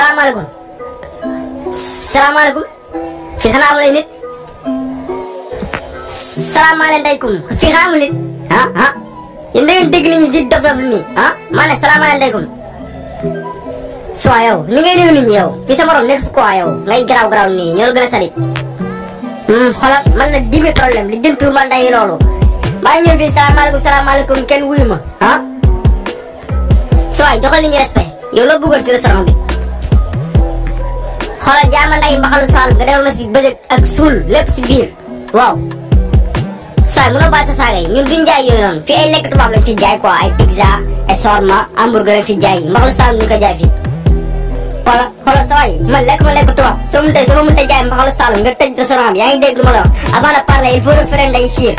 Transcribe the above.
salaamaaleykum salaamaaleykum fii xanaa amul ay nit salaamaaleykum fii xanaa amul nit yéen da ngeen dégg nit ñi di dof nii maa ne salaamaaleykum soo yow ni ngay nuyu nit ñi yow fii sa morom nekk fi quoi yow ngay garaaw nii ñoo la gën a sadi xoolal man la 10 000 problème li jëntu man day loolu maa ngi ñëw fii salaamaaleykum kenn wuyu ma soo waay joxal nit ñi respect yow loo bëggoon si restaurant bi xoolal jaama nday mbaxalu saal nga defal ma si bëjëg ak suul lépp si biir waaw soo waay mënoo bàyyi sa saaga yi ñun duñ jaay yooyu noonu fii ay lekk tubaab lañ fi jaay quoi ay pizza ay shawarma hamburger lañ fi jaay mbaxalu saal ñu ko jaay fii xoolal sa waay man lekk tubaab soo ma mënta jaay mbaxalu saal nga tëj restaurant bi yaa ngi dégg lu ma la wax avant de parler il faut referer nday chiir